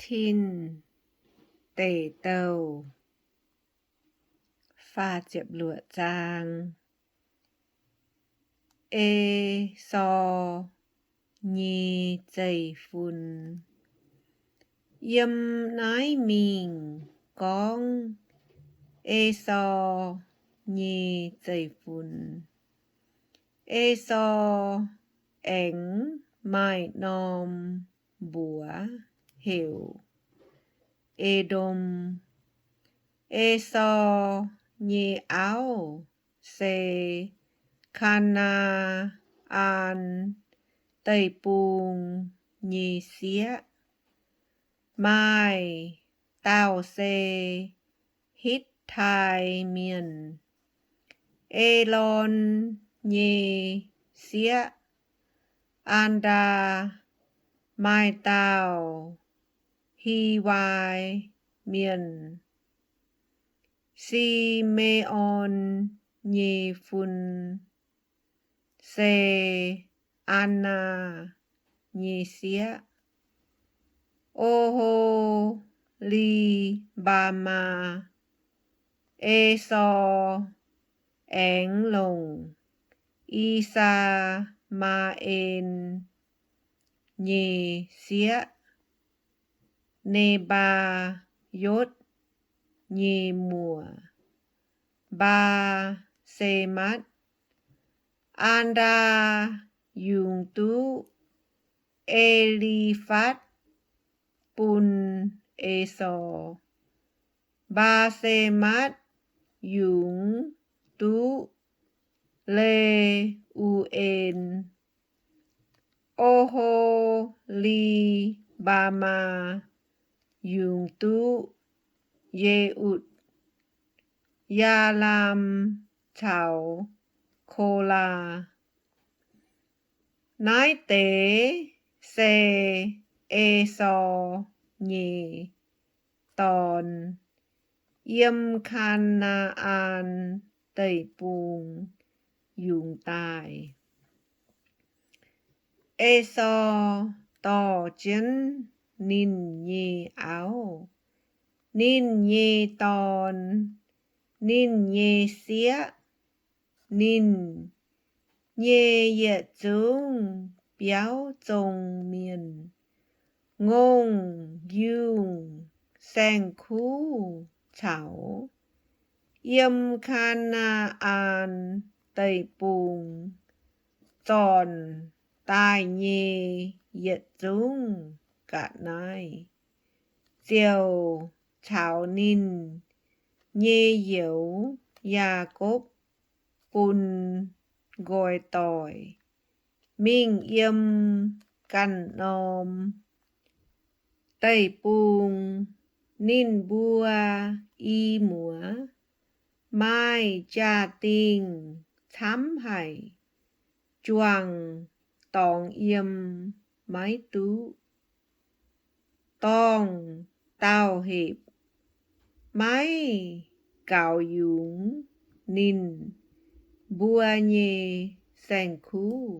Tin Deic Douh. Faah ziepc luoqc zaang. Esaau nyei zeiv-fun. Yiem naaiv mingh gorngv Esaau nyei zeiv-fun. Esaau aengx maaih norm mbuox heuc E^ndom. Esaau nyei auv se Kaa^naa^an Deic-Bung nyei sieqv. Maaih dauh se Hitv^tai Mienh, Elon nyei sieqv, Andaa. Maaih dauh Hiwai Mienh, Si^me^on nyei fun se Annaa nyei sieqv, O^ho^li^mbaa^maa. Esaau aengx longc I^saa^maa^en nyei sieqv, Ne^mbaa^yotv nyei muoc, Mbaa^se^matv. Andaa yungz duqv E^li^fatv bun Esaau. Mbaa^se^matv yungz duqv Le^u^en. O^ho^li^mbaa^maa yungz duqv Ye^utc, Yaalam caux Kolaa. Naaiv deix se Esaau nyei dorn yiem Kaa^naa^an Deic-Bung yungz daaih. Esaau dorh jienv ninh nyei auv, ninh nyei dorn, ninh nyei sieqv, ninh nyei yietc zungv biauv zong mienh, ngongh yungh saeng-kuv caux yiem Kaa^naa^an Deic-Bung zornc daaih nyei yietc zungv ga'naaiv, ziouc caux ninh nyei youz, Yaakopv, bun nqoi doic mingh yiem ganh norm deic-bung. Ninh mbuo i muoz maaih jaa-dingh camv haic, juangc dorngx yiem maiv duqv. Dorngh dauh hepc maiv gaux yungz ninh mbuo nyei saeng-kuv.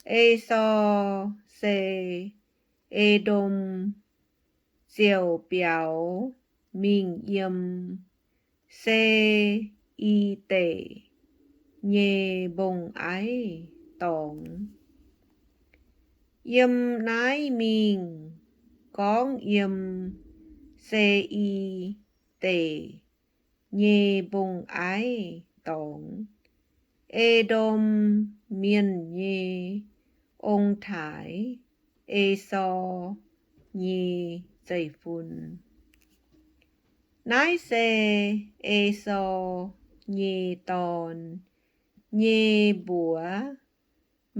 Esaau, se E^ndom, ziouc biaux mingh yiem Se^i Deic nyei mbong-aiv dorngx. Yiem naaiv mingh gorngv yiem Se^i Deic nyei mbong-aiv dorngx, E^ndom Mienh nyei ong-taaix, Esaau nyei zeiv-fun. Naaiv se Esaau nyei dorn nyei mbuox.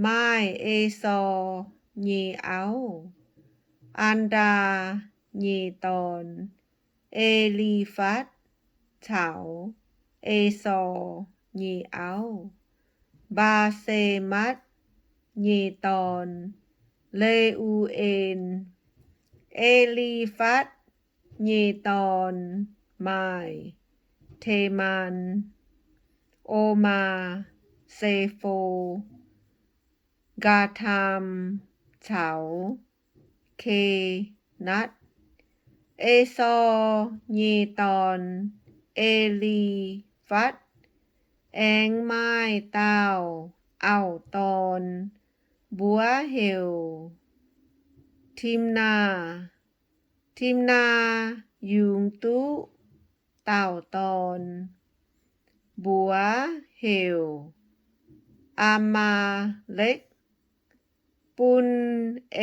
Maaih Esaau nyei auv, Andaa nyei dorn, E^li^fatv, caux Esaau nyei auv, Mbaa^se^matv nyei dorn, Le^u^en. E^li^fatv nyei dorn maaih Temaan, Omaa, Sefo, Ngaa^taam caux Ke^natv. Esaau nyei dorn, E^li^fatv, aengx maaih dauh auv-dorn, mbuox heuc Timnaa. Timnaa yungz duqv dauh dorn, mbuox heuc Amaa^lekv, bun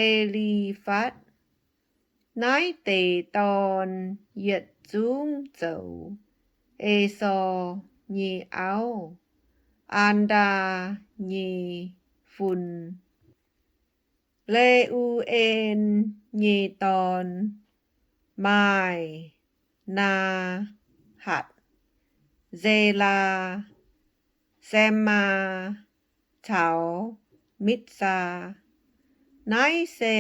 E^li^fatv. Naaiv deix dorn yietc zungv zoux Esaau nyei auv, Aa^ndaa, nyei fun. Le^u^en nyei dorn maaih Naa^hatc, Selaa, Samaa, caux Mitv^saa. Naaiv se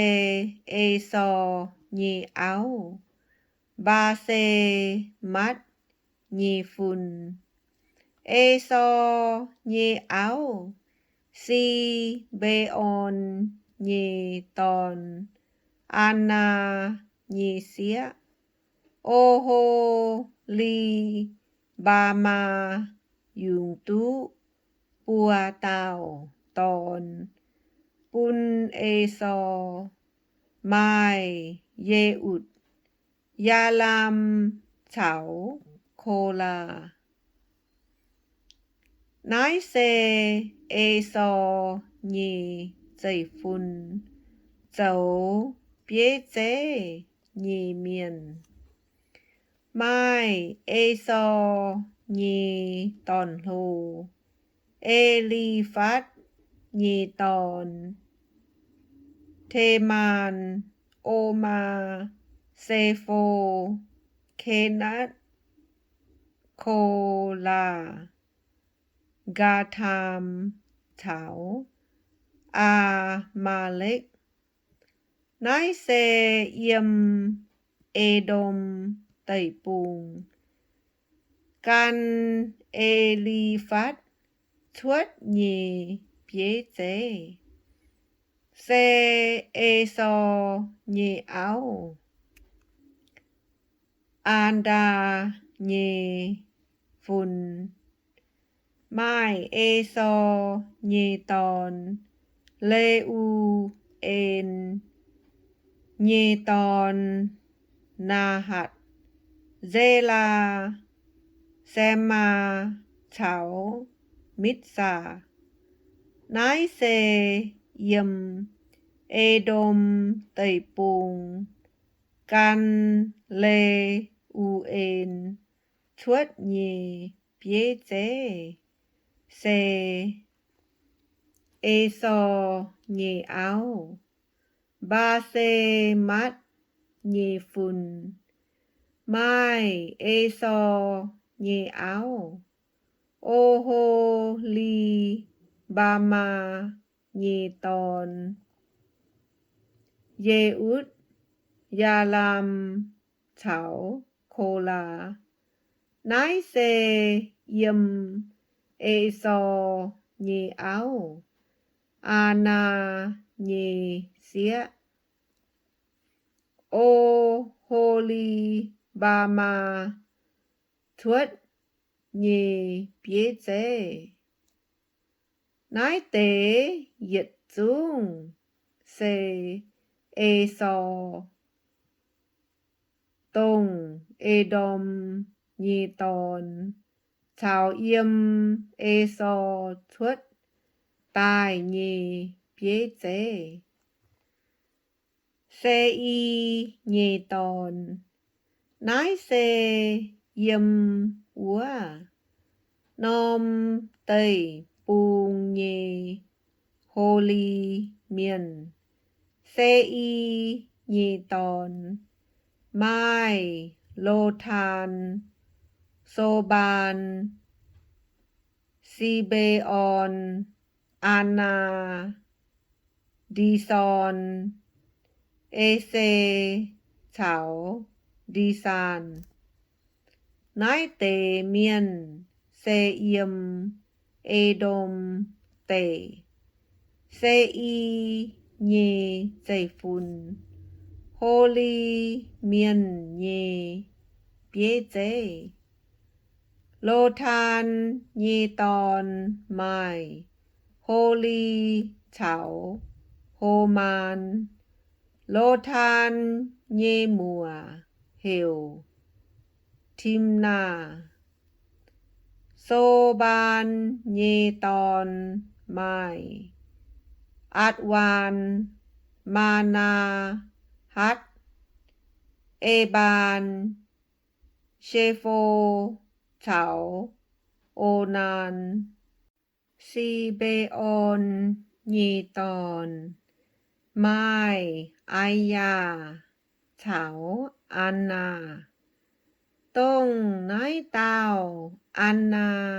Esaau nyei auv, Mbaa^se^matv, nyei fun. Esaau nyei auv, Si^mbe^on nyei dorn, Aanaa, nyei sieqv, O^ho^li^mbaa^maa, yungz duqv buo dauh dorn bun Esaau, maaih Ye^utc, Yaalam caux Kolaa. Naaiv se Esaau nyei zeiv-fun zoux bieiv zeiv nyei mienh. Maaih Esaau nyei dorn-hlo, E^li^fatv nyei dorn, Temaan, Omaa, Sefo, Kenatv, Kolaa, Gaataam caux Aa^maa^lekv. Naaiv se yiem E^ndom Deic-Bung gan E^li^fatv cuotv nyei bieiv zeiv, se Esaau nyei auv, Aa^ndaa, nyei fun. Maaih Esaau nyei dorn, Le^u^en nyei dorn, Naahatc, Selaa, Samaa caux Mitv^saa. Naaiv se yiem E^ndom Deic-Bung gan Le^u^en cuotv nyei bieiv zeiv, se Esaau nyei auv, Mbaa^se^matv, nyei fun. Maaih Esaau nyei auv, O^ho^li^mbaa^maa, nyei dorn, Ye^utc, Yaalam caux Kolaa. Naaiv se yiem Esaau nyei auv, Aanaa, nyei sieqv, O^ho^li^mbaa^maa, cuotv nyei bieiv zeiv. Naaiv deix yietc zungv se Esaau, dongh E^ndom nyei dorn, caux yiem Esaau cuotv daaih nyei bieiv zeiv. Se^i nyei dorn. Naaiv se yiem wuov norm deic-bung nyei Ho^li Mienh, Se^i nyei dorn, maaih Lotaan, Sobaan, Si^mbe^on, Aanaa, Ndi^son, E^se caux Ndi^saan. Naaiv deix mienh se yiem E^ndom Deic, Se^i nyei zeiv-fun, Holi Mienh nyei bieiv zeiv. Lotaan nyei dorn maaih Holi caux Homaan. Lotaan nyei muoc heuc Timnaa. Sobaan nyei dorn maaih Atc^waan, Maa^naa^hatv, E^mbaan, Se^fo caux O^naan. Si^mbe^on nyei dorn maaih Aiyaa caux Annaa. Dongh naaiv dauh Annaa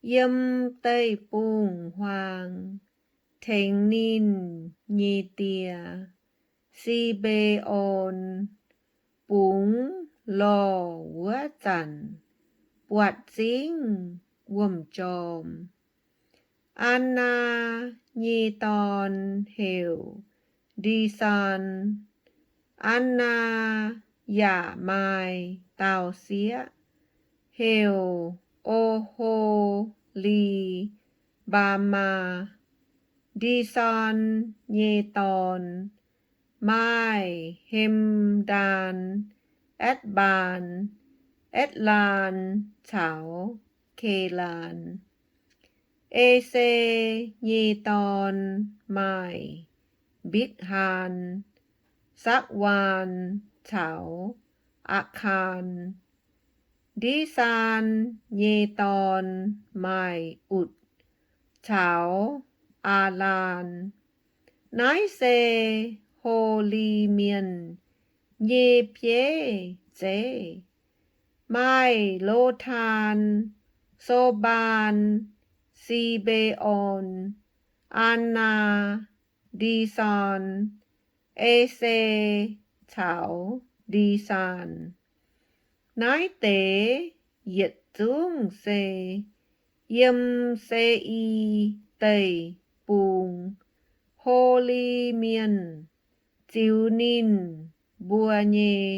yiem deic-bung-huaang tengx ninh nyei die, Si^mbe^on, bungx lorh wuov zanc buatc zingv wuom-jorm. Annaa nyei dorn heuc Ndisaan. Annaa yaac maaih dauh sieqv heuc O^ho^li^mbaa^maa. Ndisaan nyei dorn maaih Hem^ndaan, Atc^mbaan, Atc^laan caux Kelaan. E^se nyei dorn maaih Mbitv^haan, Sakc^waan caux Aa^kaan. Ndisaan nyei dorn maaih Utc caux Aalaan. Naaiv se Holi Mienh nyei bieiv zeiv. Maaih Lotaan, Sobaan, Si^mbe^on, Annaa, Ndisaan, E^se caux Ndisaan. Naaiv deix yietc zungv se yiem Se^i Deic-Bung Holi Mienh ziux ninh mbuo nyei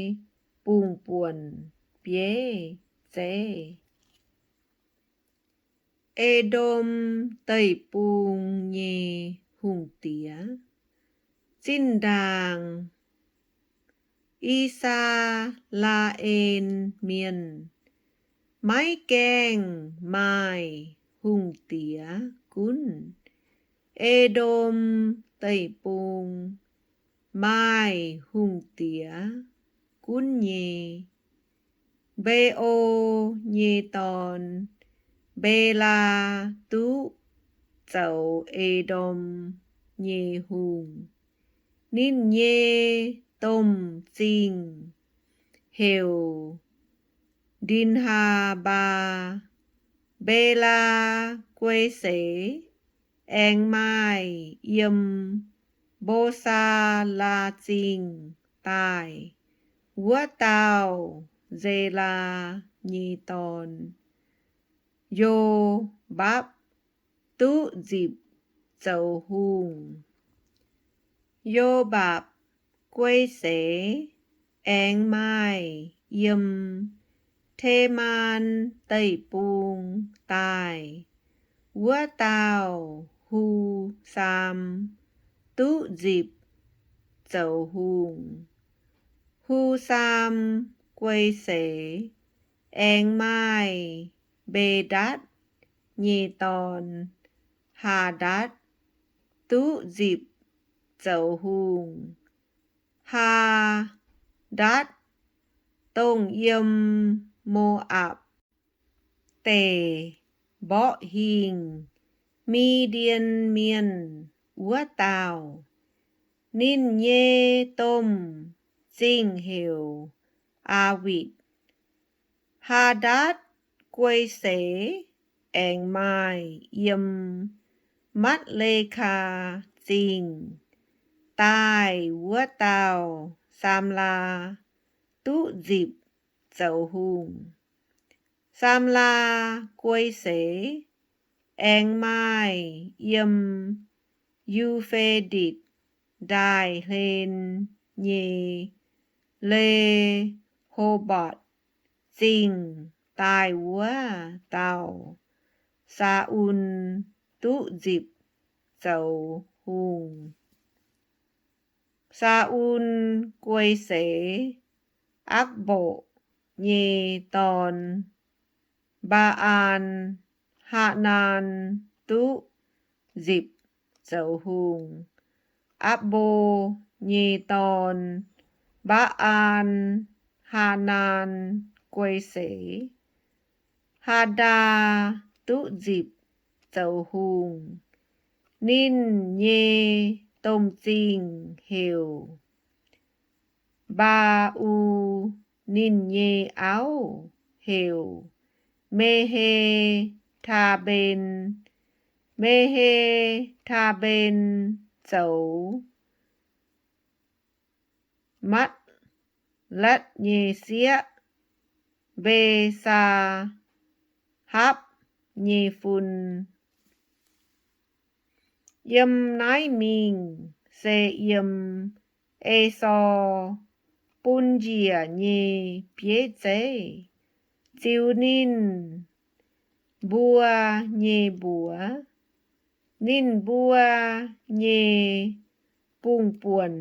bungx-buonc bieiv zeiv. E^ndom Deic-Bung nyei hungh diex. Zinh ndaangc I^saa^laa^en Mienh maiv gaengh maaih hungh diex gunv. E^ndom Deic-Bung maaih hungh diex gunv nyei. Mbe^o nyei dorn, Mbelaa, duqv zoux E^ndom nyei hungh. Ninh nyei domh zingh heuc Ndin^haa^mbaa. Mbelaa guei seix aengx maaih yiem Mbo^saa^laa Zingh daaih wuov dauh Nzelaa nyei dorn, Yo^mbapv, duqv nzipc zoux hungh. Yo^mbapv guei seix aengx maaih yiem Temaan Deic-Bung daaih wuov dauh Hu^saam, duqv nzipc zoux hungh. Hu^saam guei seix aengx maaih Mbe^ndatv nyei dorn, Haa^ndatv, duqv nzipc zoux hungh. Haa^ndatv, dongh yiem Mo^apc Deic, mborqv hingh Mi^ndien Mienh wuov dauh. Ninh nyei domh zingh heuc Aawitc. Haa^ndatv guei seix aengx maaih yiem Matv^le^kaa Zingh daaih wuov dauh Saamlaa, duqv nzipc zoux hungh. Saamlaa guei seix aengx maaih yiem Yu^fe^ditc Ndaaih Hlen nyei Le^ho^mbotc Zingh daaih wuov dauh Saa^un duqv nzipc zoux hungh. Saa^un guei seix Apc^mbotc nyei dorn, Mbaa^an, Haa^naan duqv nzipc zoux hungh. Apc^mbo nyei dorn, Mbaa^an, Haa^naan guei seix Haa^ndaa duqv nzipc zoux hungh. Ninh nyei domh zingh heuc Mbaa^u. Ninh nyei auv heuc Me^he^taa^mben. Me^he^taa^mben zoux Matv^letv nyei sieqv, Mbe^saa^hapv nyei fun. Yiem naaiv mingh se yiem Esaau bun njiec nyei bieiv zeiv, ziux ninh mbuo nyei mbuox, ninh mbuo nyei bungh buonc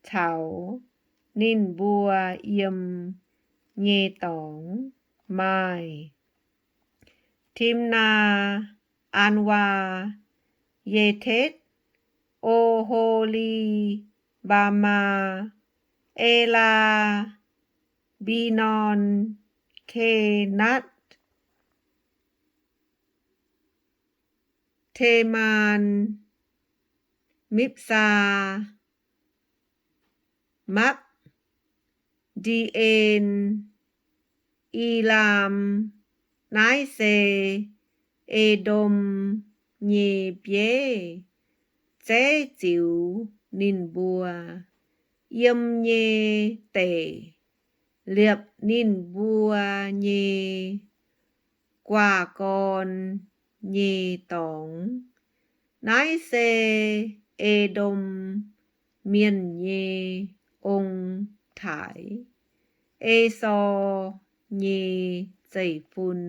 caux ninh mbuo yiem nyei dorngx maaih Timnaa, Anwaa, Yetetv, O^ho^li^mbaa^maa, Elaa, Mbi^norn, Kenatv, Temaan, Mipv^saa, Makv, Ndi^en, Elaam. Naaiv se E^ndom nyei bieiv zeiv ziux ninh mbuo, yiem nyei deic, liepc ninh mbuo nyei guaa gorn nyei dorngx. Naaiv se E^ndom Mienh nyei ong-taaix, Esaau nyei zeiv-fun.